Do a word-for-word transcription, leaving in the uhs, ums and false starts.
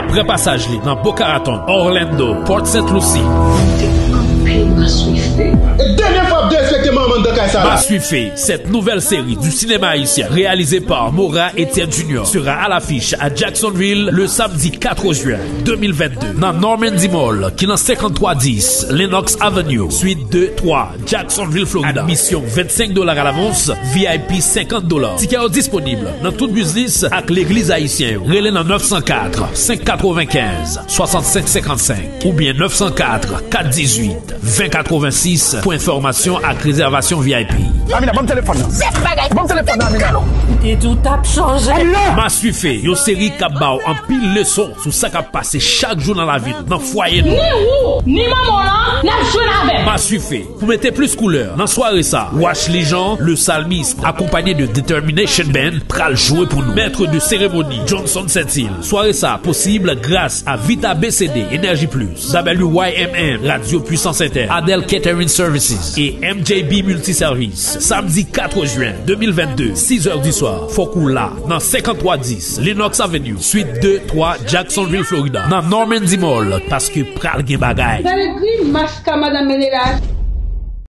Pran pasaj li nan Boca Raton, Orlando, Port Saint Lucie. E dènye fwa ap derespekte manman nan kay sa la. Maswife, cette nouvelle série du cinéma haïtien réalisée par Mora Etienne Junior sera à l'affiche à Jacksonville le samedi quatre juin deux mille vingt-deux dans Normandy Mall, ki nan cinquante-trois dix Lenox Avenue, suite deux trois, Jacksonville, Florida. Admissions vingt-cinq dollars à l'avance, V I P cinquante dollars. Tikè yo disponib nan tout biznis ak legliz ayisyen yo. Rele nan neuf cent quatre, cinq quatre-vingt-quinze, soixante-cinq cinquante-cinq oubyen neuf cent quatre, quatre dix-huit, vingt quatre-vingt-six pou enfòmasyon ak rezèvasyon V I P. Amina, ban m telefòn nan. Ban m telefòn nan, Amina. Ou te di w t ap chanje. Maswife, yon seri k ap ba w anpil leson sou sa k ap pase chak jou nan lavi nou, nan fwaye nou. Ni ou, ni manman w lan, n ap jwenn avè m. Maswife, pou mete plis koulè nan sware sa, Washly Jean, le salmiste, accompagné de Determination Band, pral jwe pou nou. Maître de cérémonie, Johnson Saint-Hilaire. Sware sa posib gras a Vita B C D, Energy Plus, W Y M N, Radio Puissance Inter, Adel Catering Services e M J B Multiservice. Samedi quatre juin deux mille vingt-deux, six heures du soir. Fòk ou la, nan cinquante-trois dix Lenox Avenue, suite deux trois, Jacksonville, Florida. Nan Normandy Mall, paske pral gen bagay. Gade grimas ka madan Menelas.